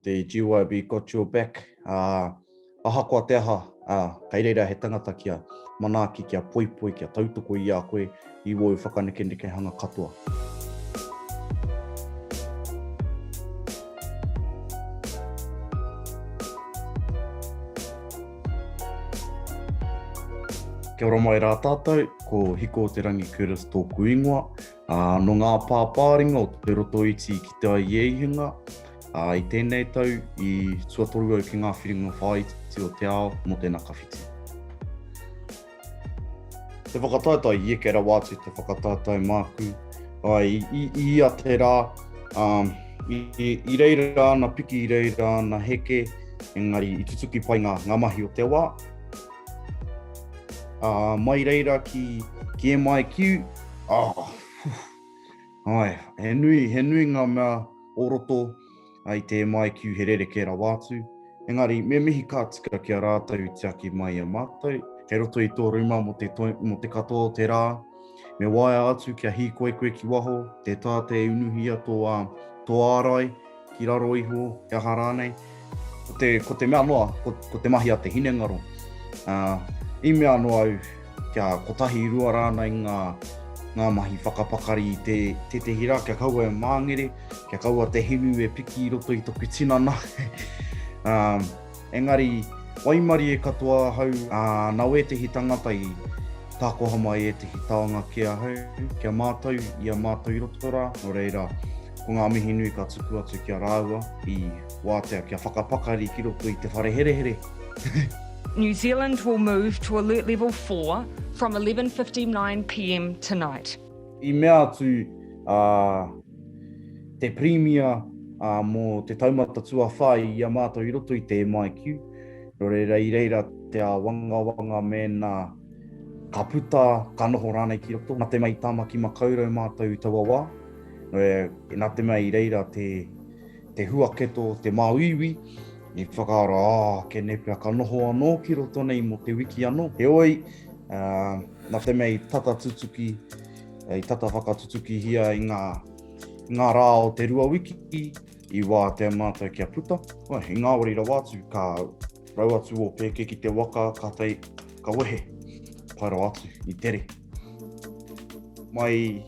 Te GYB got your back, ā, ahakoa te aha, ā, kei reira he tangata kia manaaki, kia poipoi, kia tautoko i a koe i wōu whakanekenekehanga katoa. Kia ora mai rā tātou, ko Hiko-o-te-rangi Curtis tōku ingoa, ā, nō ngā pāpāringa o Te Rotoiti i kite ai i Eihinga, ā, i tēnei tau i tuatoru au ki ngā whiringa whāiti o te ao mō te nakawhiti. Te whakataetae, i eke rawa atu te whakataetae māku, ā, i, i, i ia te rā, ā, i, i, i reira ana piki, i reira ana heke, engari i tutuki pai ngā, ngā mahi o te wā. Ā, mai reira ki, ki MIQ, ā, āe, he nui, he nui ngā mea o roto i te MIQ he rerekē rawa atu. Engari, me mihi ka tika ki a rātou i tiaki mai i a mātou. Kei roto i tō rūma mō te, toi, mō te katoa o te rā. Me waea atu kia hīkoi koe ki waho, tē tātea e unuhia tō, ā, tō ārai ki raro iho, he aha rānei. Ko te, ko te mea noa, ko, ko te mahi a te hinengaro. Ā, i mea anō au kia kotahi rua rānei ngā, ngā mahi whakapakari i te, tētehi rā, kia kaua e māngere, kia kaua te hinu e piki i roto i toku tinana. Ā, engari, waimarie katoa ahau, ā, nā wētehi tangata i tākoha mai ētehi taonga ki ahau, ki a mātou, i a mātou i roto rā, nō reira, ko ngā mihi nui ka tuku atu ki a rāua i wātea kia whakapakari ki roto i te whare herehere. New Zealand will move to alert level 4 from 11.59pm tonight. I mea atu a te Pirimia mō te taumata tuawhā i a mātou i roto i te MIQ, nō reira i reira te āwangawanga mēnā ka puta, ka noho rānei ki roto. Nā te mea i Tāmaki Makaurau mātou i taua wā, nā te mea i reira te, te huaketo, te māuiui, i whakaaro, ā, kēnei pea ka noho anō ki roto nei mō te wiki anō. Heoi, ā, nā te mea i tata tutuki, i tata whakatutukihia i ngā, i ngā rā o te rua wiki, i wātea mātou kia puta. Oi, i ngāwari rawa atu, ka rau atu ō pēke ki te waka, ka tei, ka wehe. Pai rawa atu, i tere. Mai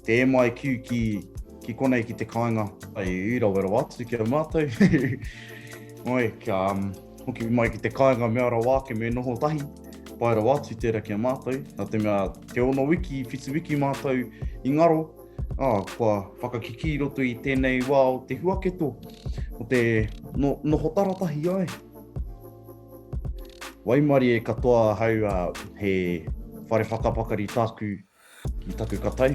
te MIQ ki, ki konei ki te kāinga, ai, i rawe rawa atu ki a mātou. Oi, kia um, hoki mai ki te kāinga mea rawa ake me noho tahi. Pai rawa atu tērā ki a mātou. Nā te mea, te ono wiki, whitu wiki mātou i ngaro, ā, kua whakakikī i roto i tēnei wā o te huaketo, o te no, noho taratahi ai. Waimarie katoa ahau, ā, he whare whakapakari tāku i taku katau,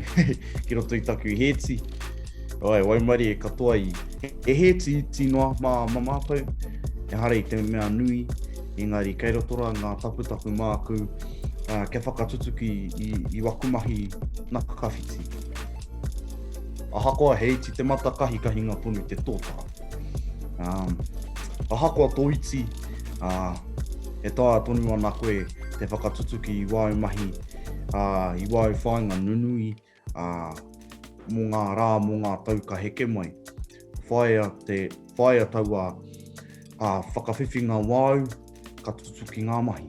ki roto i taku hēti. Oi, waimarie katoa i he hēti iti noa mā, mā mātou, ehara i te mea nui, engari kei roto rā ngā taputapu māku ā, kia whakatutuki i, i waku mahi nakawhiti. Ahakoa he iti te mata kahikahinga tonu te tōtara. Um, ahakoa tō iti, uh, e taea tonu ana koe te whakatutuki i wāu mahi, uh, i wāu whāinga nunui, uh, mō ngā rā, mō ngā tau ka heke mai. Whāia, te, whāia taua uh, whakawhiwhinga wāu, ka tutuki ngā mahi.